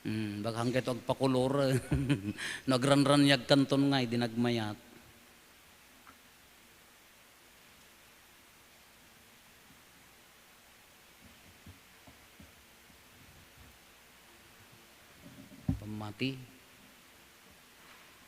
Hmm, baga hanggay to agpakoloren. No agranraniag kanton nga, di nagmayat. Pammati.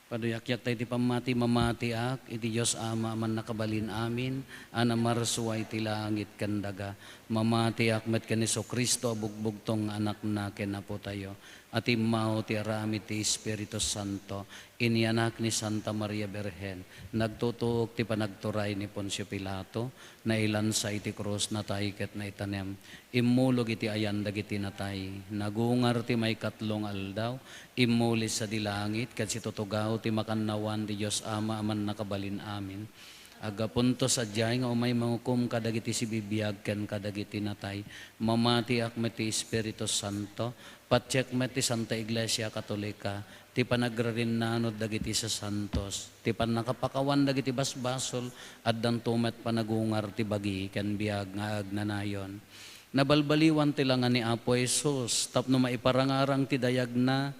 Paduyakyak tayo ti pammati, mamatiak iti Dios Ama a mannakabalin amin, a namarsuay ti langit ken daga. Mamatiak met ken Jesu-Cristo a bugbugtong nga Anakna ken Apo tayo, a timmaw ti aramid ti Espiritu Santo, inyanak ni Santa Maria Birhen, nagtutuok ti panagturay ni Poncio Pilato, nailansa iti krus, natay ket naitanem. Immulog iti ayan dagiti natay. Nagungar ti maikatlo nga aldaw, immuli sadi langit, ket situtugaw ti makannawan ti Dios Ama a mannakabalin amin. Aggapunto sadiay nga umay mangukom kadagiti sibibiag ken kadagiti natay. Mamatiak met ti Espiritu Santo, patiek met ti Santa Iglesia Katolika, ti panagrarinnanod dagiti sasantos, ti pannakapakawan dagiti basbasol, addanto met panagungar ti bagi ken biag nga agnanayon. Nabalbaliwan ti langa ni Apo Jesus tapno maiparangarang ti dayagna,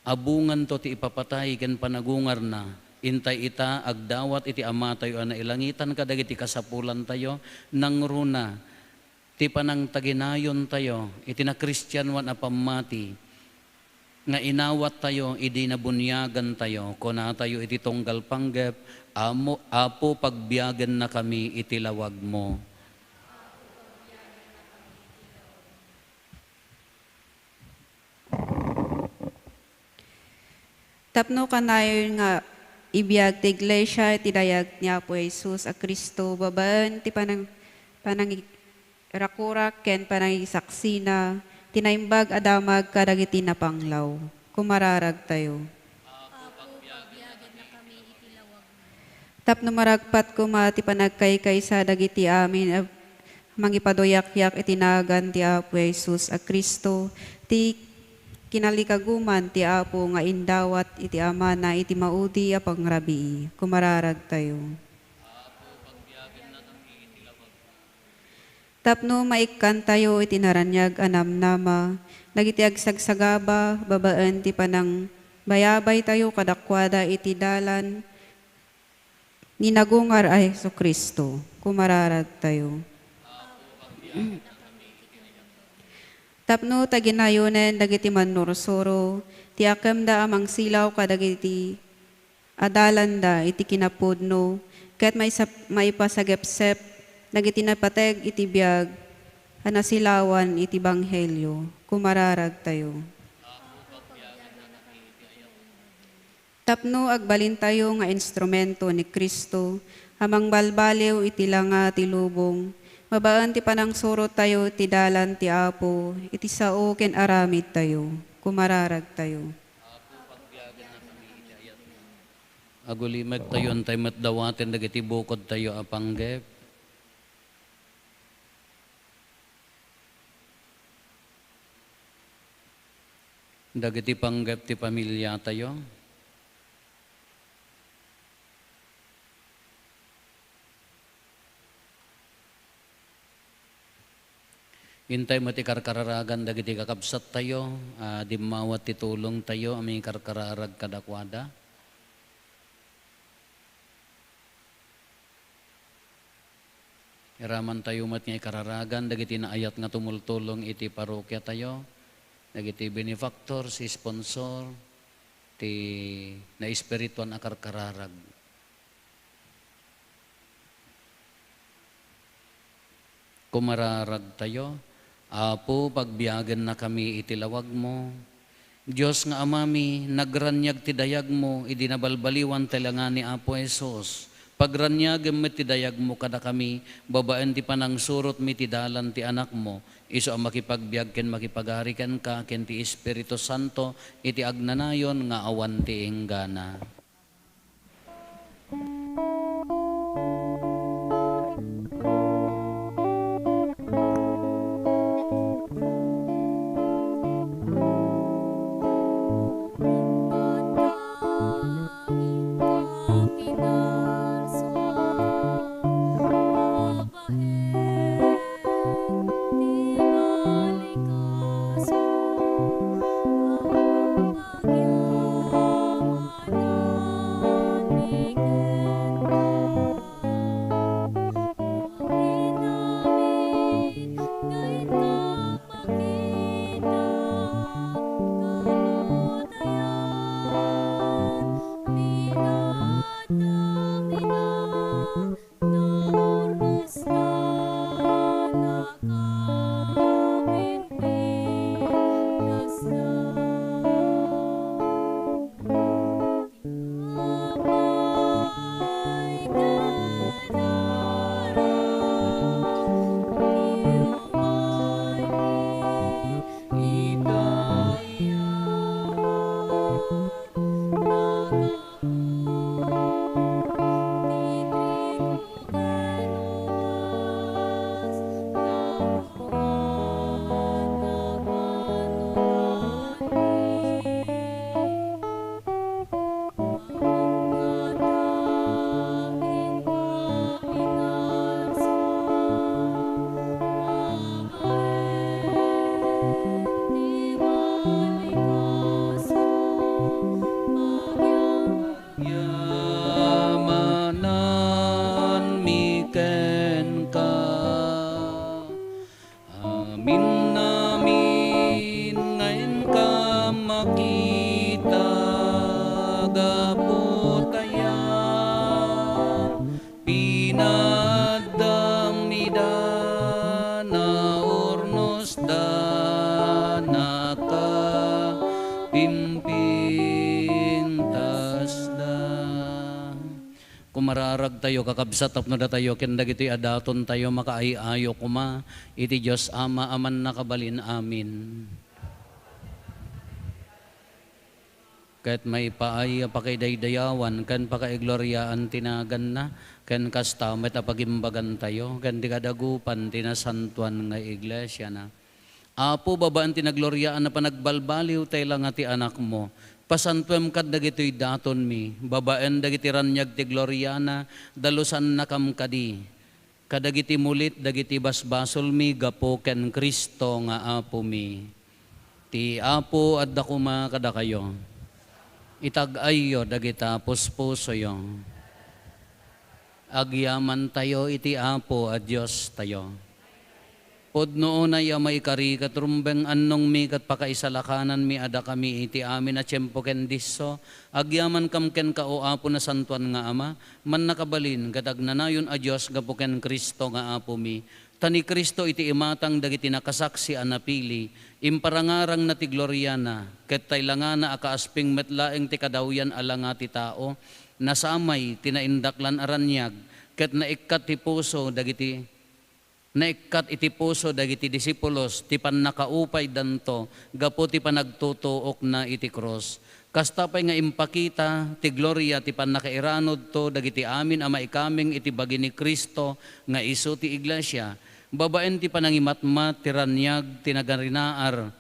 abunganto ti ipapatay ken panagungarna. Intay ita, agdawat iti Amatayo a nailangitan kadagiti kasapulantayo, nangruna ti panangtaginayontayo iti nakristianoan a pammati nga inawattayo idi nabuniagantayo. Kunatayo iti tunggal panggep, "Amo, Apo, pagbiagennakami iti lawagmo." Tapno kanayon nga ibiag ti iglesia iti dayag ni Apo Jesus a Cristo, babaen ti panang-, panangirakurak ken panangisaksina, ti naimbag a damag kadagiti napanglaw. Kumararagtayo. Tapno maragpat koma ti panagkaykaysa dagiti amin a mangipaduyakyak iti nagan ti Apo Jesus a Cristo, ti kinalikaguman ti Apo nga indawat iti Amana iti maudi a pangrabii. Kumararagtayo. Tapno maikkantayo iti naraniag a namnama, dagiti agsagsagaba babaen ti panangbayabaytayo kadakuada iti dalan ni nagungar a Jesu-Cristo, kumararagtayo. Tapno taginayonen dagiti mannursuro ti akemda a mangsilaw kadagiti adalanda iti kinapudno, ket maisap-, maipasagepsep dagiti napateg iti biag a nasilawan iti ebanghelio, kumararagtayo. Tapno agbalintayo nga instrumento ni Cristo a mangbalbaliw iti langa ti lubong, babaen ti panangsurottayo iti dalan ti Apo iti sao ken aramidtayo, kumararagtayo. Agulimektayo, intay met dawaten dagiti bukodtayo a panggep. Dagiti panggep ti pamiliatayo. Intay met ikarkararagan dagiti kakabsattayo a dimmawat ti tulongtayo a mangikarkararag kadakuada. Iramantayo met nga ikararagan dagiti naayat nga tumultulong iti parokiatayo, dagiti benefactors, sponsor, ti naespirituan a karkararag. Kumararagtayo, Apo, pagbiagennakami iti lawagmo. Dios nga Amami, nagraniag ti dayagmo idi nabalbaliwan ti langa ni Apo Jesus. Pagraniagem met ti dayagmo kadakami babaen ti panangsurotmi ti dalan ti Anakmo, isu a makipagbiag ken makipagari kenka ken ti Espiritu Santo iti agnanayon nga awan ti inggana. Yamananmi kenka. Amin-amin nga inka makita, gapu ta ya, pinaaddam ida, naurnosda, nakapimpintasda. Kumararagtayo, kakabsat, tapno datayo ken dagitoy a datontayo makaay-ayo koma iti Dios Ama a Mannakabalin. Amen. Ket maipaay a pakaidaydayawan ken pakaigloriaan ti naganna, ken kasta met a pagimbagantayo ken ti kadagupan ti nasantoan nga iglesiana. Apo, babaen ti nagloriaan a panagbalbaliw tay langa ti Anakmo, pasantuem kad dagitoy datonmi, babaen dagiti raniag ti gloriana, dalusannakam kadi, kadagiti mulit dagiti basbasolmi gapu ken Cristo nga Apomi. Ti Apo adda koma kadakayo. Itag-ayyo dagita puspusoyo. Agyamantayo iti Apo a Diostayo. Pudno unay a maikari ket rumbeng annongmi ket pakaisalakananmi a dakami iti amin a tiempo ken disso, agyamankam kenka, O Apo, nasantoan nga Ama, mannakabalin ket agnanayon a Dios gapu ken Cristo nga Apomi. Ta ni Cristo iti imatang dagiti nakasaksi a napili, imparangarangna ti gloriana, ket tay langana a kaasping met laeng ti kadawyan a langa ti tao, nasamay ti naindaklan a raniag, ket naikkat ti puso dagiti Naikkat iti puso dagiti disipulos ti pannakaupaydanto gapu ti panagtutuokna iti krus. Kasta pay nga impakita ti gloria ti pannakairanudto dagiti amin a maikameng iti bagi ni Cristo nga isu ti iglesia, babaen ti panangimatmat ti raniag ti nagarinaar,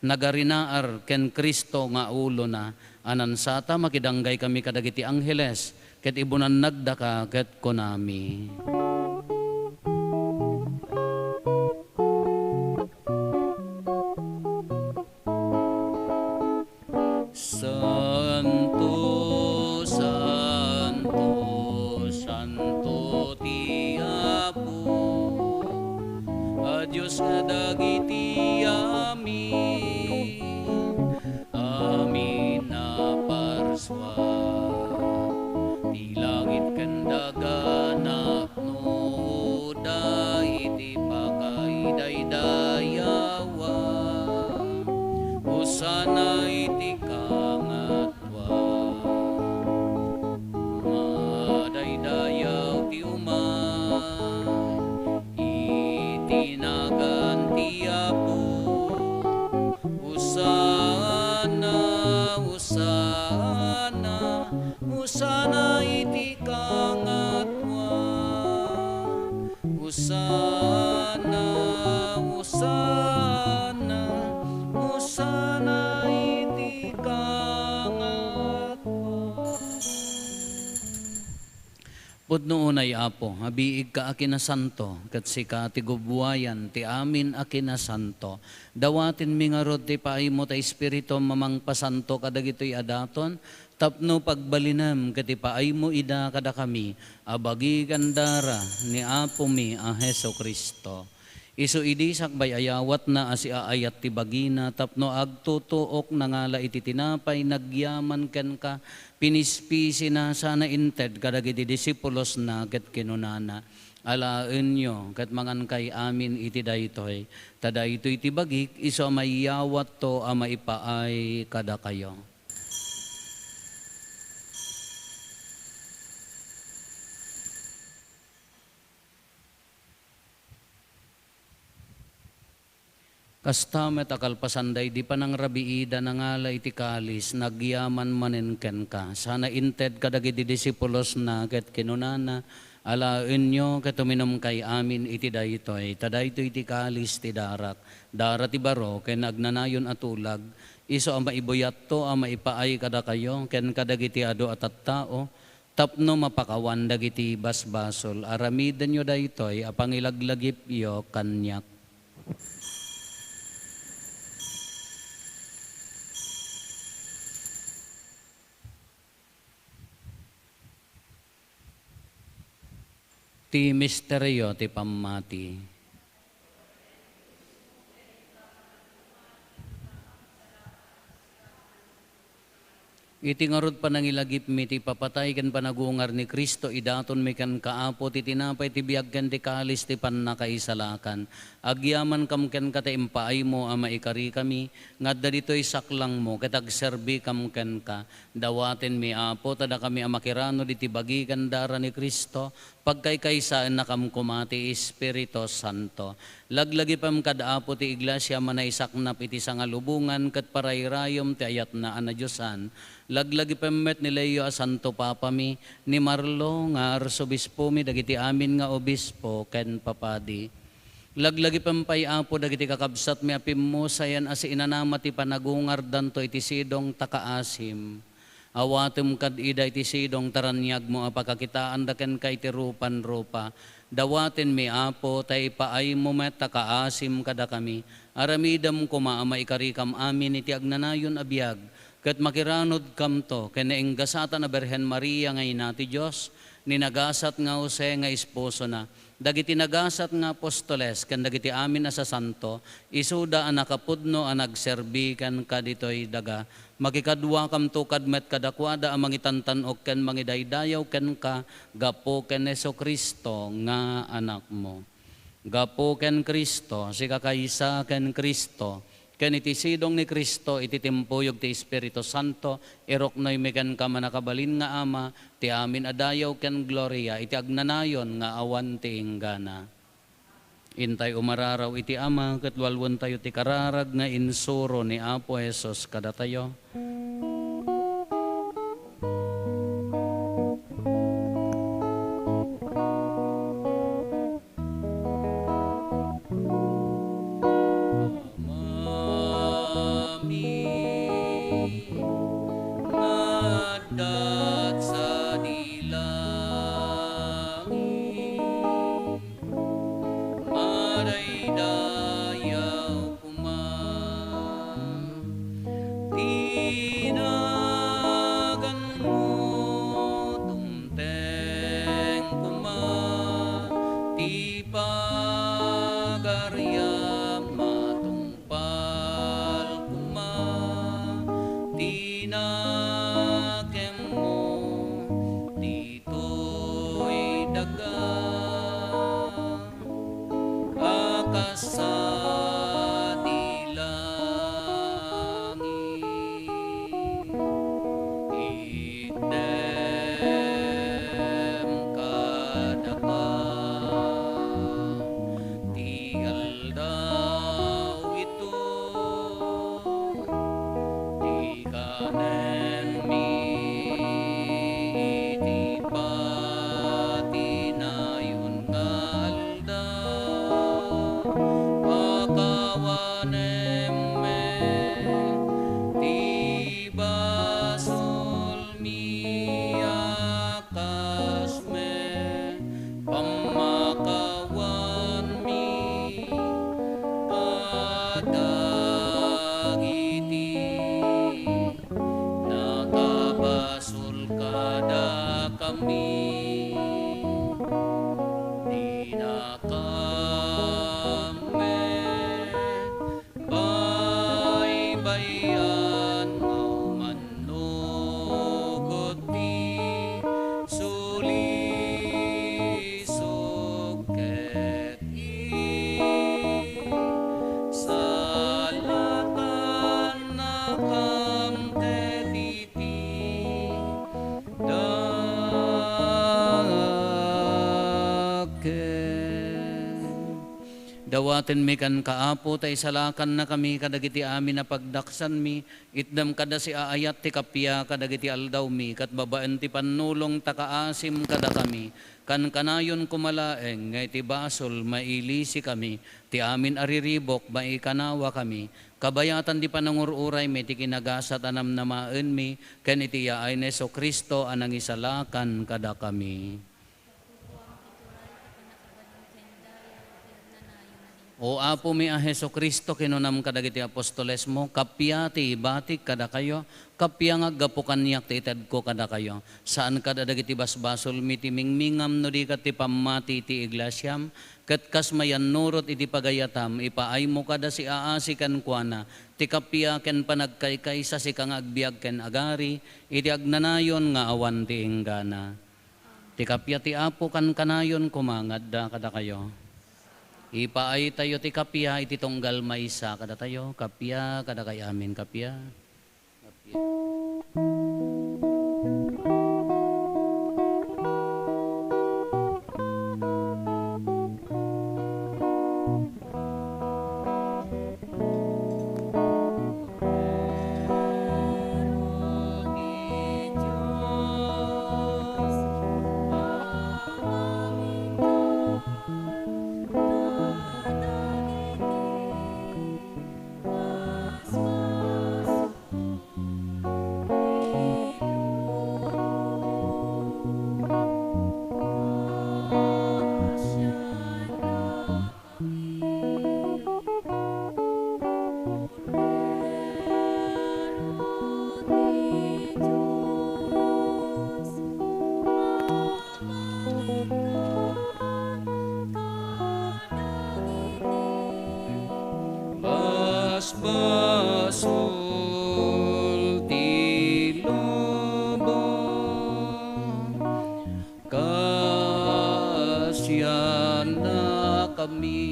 nagarinaar ken Cristo nga ulona. Anansata, makidanggay kami kadagiti angheles, ket ibunannagdaka ket kunami. Santo, santo, santo ti Apo, a Dios dagiti amin, amin a parsua. Ti langit ken daga napnoda iti pakaidaydayawan. Hosanna iti kangatoan. Madaydayaw ti umay iti nagan ti Apo. Hosanna, Hosanna, Hosanna iti kangatoan. Hosanna, Hosanna, Hosanna iti kangatoan. Pudno unay, Apo, a biigka a kinasanto, ket sika ti gubbuayan ti amin a kinasanto. Dawatenmi ngarud ti paaymo ta Espiritum a mangpasanto kadagitoy a daton, tapno pagbalinem ket ipaaymo ida kadakami a bagi ken dara ni Apomi a Jesu-Cristo. Isu idi sakbay ayawatna a siaayat ti bagina tapno agtutuok, nangala iti tinapay, nagyaman kenka, pinispisina, sana inted kadagiti disipulosna ket kinunana, "Alaenyo ket mangankay amin iti daytoy, ta daytoy ti bagik, isu a maiyawatto a maipaay kadakayo." Kasta met a kalpasan daydi panangrabiida, nangala iti kalis, nagyaman manen kenka. Sana inted kadagiti disipulosna ket kinunana, "Alaenyo ket uminumkay amin iti daytoy, ta daytoy ti kalis ti darak, dara ti baro ken agnanayon a tulag, isu a maibuyatto a maipaay kadakayo ken kadagiti adu a tattao, tapno mapakawan dagiti basbasol. Aramidenyo daytoy a pangilaglagipyo kaniak." Ti misterio ti pammati. Iti ngarud panangilagipmi ti ipapatay ken panagungar ni Cristo, idatonmi kenka, Apo, ti tinapay ti biag ken ti kalis ti pannakaisalakan. Agyamankam kenka ta impaaymo a maikarikami nga adda ditoy saklangmo ket agserbikam kenka. Dawatenmi, Apo, ta dakami a makiranud iti bagi ken dara ni Cristo, pagkaykaysaennakam koma ti Espiritu Santo. Laglagipem kad Apo ti Iglesia a manaisaknap iti sangalubongan ket parayrayom ti ayatna a nadiosan. Laglagipem met ni Leo a Santo Papami, ni Marlo nga Arsobispomi, dagiti amin nga obispo ken papadi. Laglagipem pay, Apo, dagiti kakabsatmi a pimmusayan a siinanama ti panagungardanto iti sidong ta kaasim. Awatem kad ida iti sidong ta raniagmo a pakakitaanda kenka iti rupan-rupa. Dawatenmi, Apo, ta ipaaymo met ta kaasim kadakami. Aramidem koma a maikarikam amin iti agnanayon a biag, ket makiranudkamto ken nainggasatan a Birhen Maria nga ina ti Dios, ni nagasat nga Jose nga esposona, dagiti nagasat nga apostoles ken dagiti amin a sasanto, isuda a nakapudno a nagserbi kenka ditoy daga. Makikaduakamto kad met kadakuada a mangitantan-ok ken mangidaydayaw kenka gapu ken Jesu-Cristo nga Anakmo. Gapu ken Cristo, sika kaysa ken Cristo, ken iti sidong ni Cristo iti timpuyog ti Espiritu Santo, iruknoymi kenka, mannakabalin nga Ama, ti amin a dayaw ken gloria iti agnanayon nga awan ti inggana. Intay umararaw iti Ama, ket walwentayo ti kararag nga insuro ni Apo Jesus kadatayo. Pagariam, matungpal koma ti nakemmo ditoy daga a kas sadi langit. Itdem kadaka ti aldaw ito, ti kanenmi iti patinayon nga aldaw. Pakawanem met ti basolmi a kas met pammakawanmi kadagiti nakabasol kadakami. Dinakam met baybay-an nga umannurot ti sulisog ket isalakannakam ket iti dakkel. Dawatenmi kenka, Apo, ta isalakannakami kadagiti amin a pagdaksanmi. Itdem kada siaayat ti kappia kadagiti aldawmi, ket babaen ti pannulong ta kaasim kadakami. Kankanayon koma laeng nga iti basol, mailisikami, ti amin a riribuk, maikanawakami. Kabayatan ti panangur-uraymi ti kinagasat a namnamaenmi, ken iti yaay ni Jesu-Cristo a nangisalakan kadakami. O Apomi a Jesu-Cristo, kinunam kadagiti apostolesmo, kappia ti ibatik kadakayo, kappia nga aggapu kaniak ti itedko kadakayo. Saan kad a dagiti basbasolmi ti mingmingam no di ket ti pammati ti iglesiam, ket kas mayannurot iti pagayatam, ipaaymo kada siaasi kenkuana ti kappia ken panagkaykaysa, sika nga agbiag ken agari iti agnanayon nga awan ti inggana. Ti kappia ti Apo kankanayon koma nga adda kadakayo. Ipaaytayo ti kappia iti tunggal maysa kadatayo, kappia kadakay amin, kappia. Kappia. Basbasol ti lubong, kasiannakami.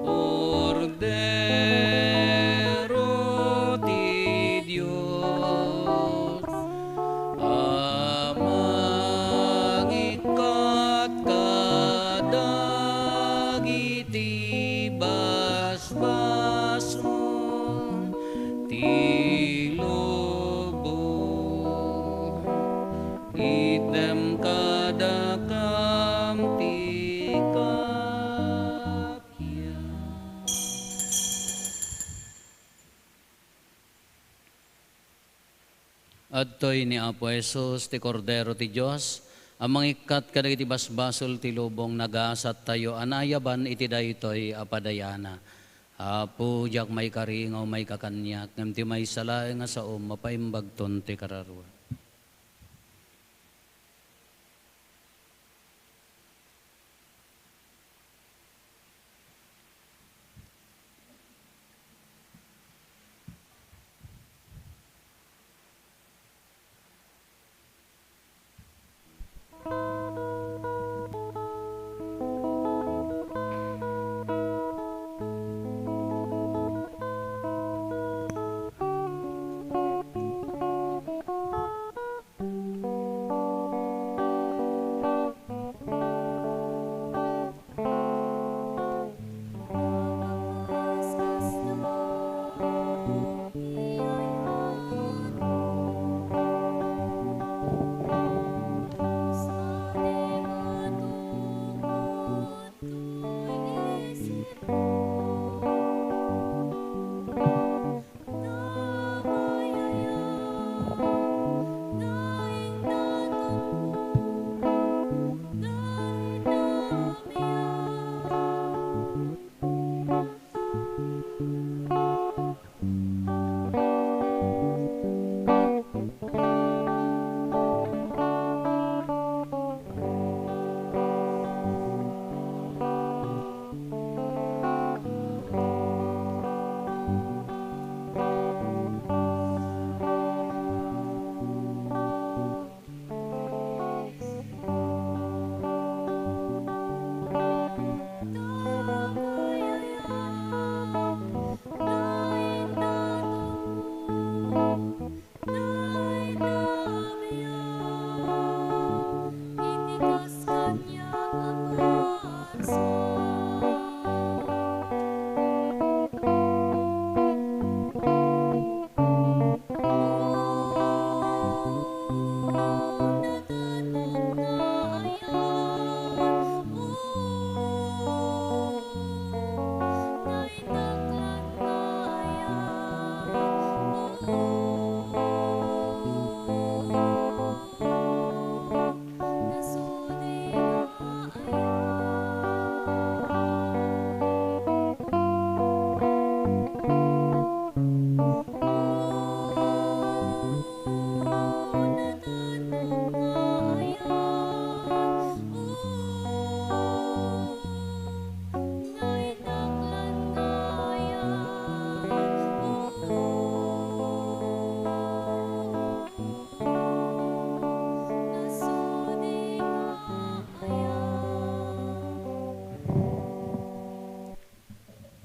Kordero ti Dios, a mangikkat kadagiti basbasol ti lubong. Itdem kadakam ti kappia. Adtoy ni Apo Jesus, ti Kordero ti Dios, a mangikkat kadagiti basbasol ti lubong. Nagasattayo a naayaban iti daytoy a padayana. Apo, diak maikari nga umayka kaniak, ngem ti maysa laeng a saom, mapaimbagton ti kararuak.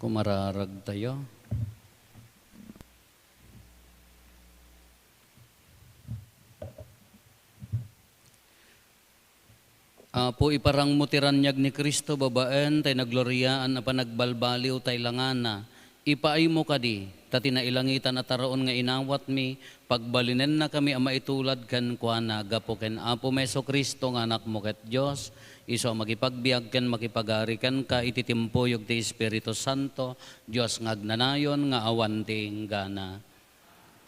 Kumararagtayo. Apo, iparangmo ti raniag ni Cristo babaen tay nagloriaan a panagbalbaliw tay langana. Ipaaymo kadi, ta ti nailangitan a taraon nga inawatmi, pagbalinennakami a maitulad kenkuana gapu ken Apomi Jesu-Cristo nga Anakmo ket Dios, isu a makipagbiag ken makipagari kenka iti timpuyog ti Espiritu Santo, Dios nga agnanayon nga awan ti inggana.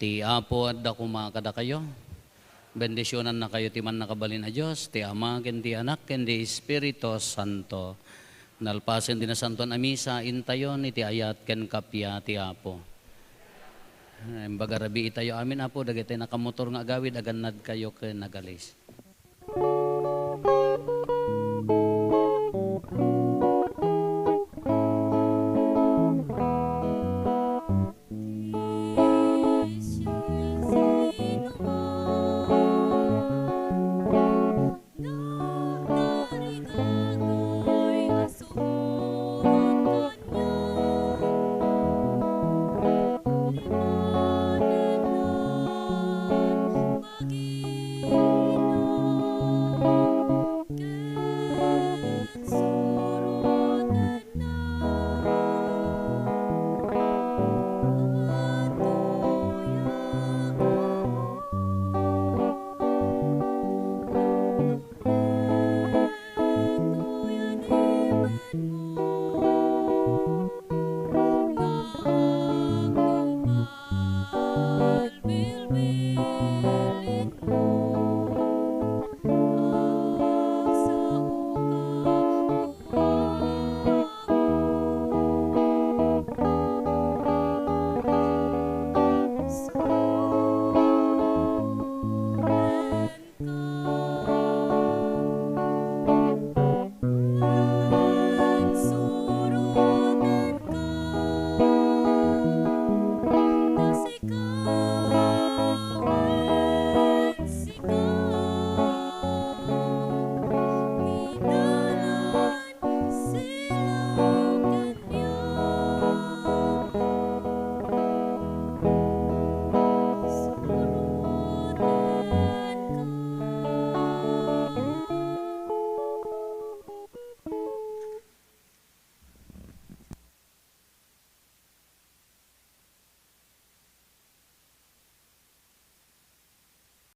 Ti Apo adda koma kadakayo. Bendisionannakayo ti Mannakabalin a Dios, ti Ama, ken ti Anak, ken ti Espiritu Santo. Nalpasen ti Nasantoan a Misa, intayon iti ayat ken kappia ti Apo. Imbaga rabii tayo amin, Apo, dagiti nakamotor nga agawid, agannadkayo ken agalis.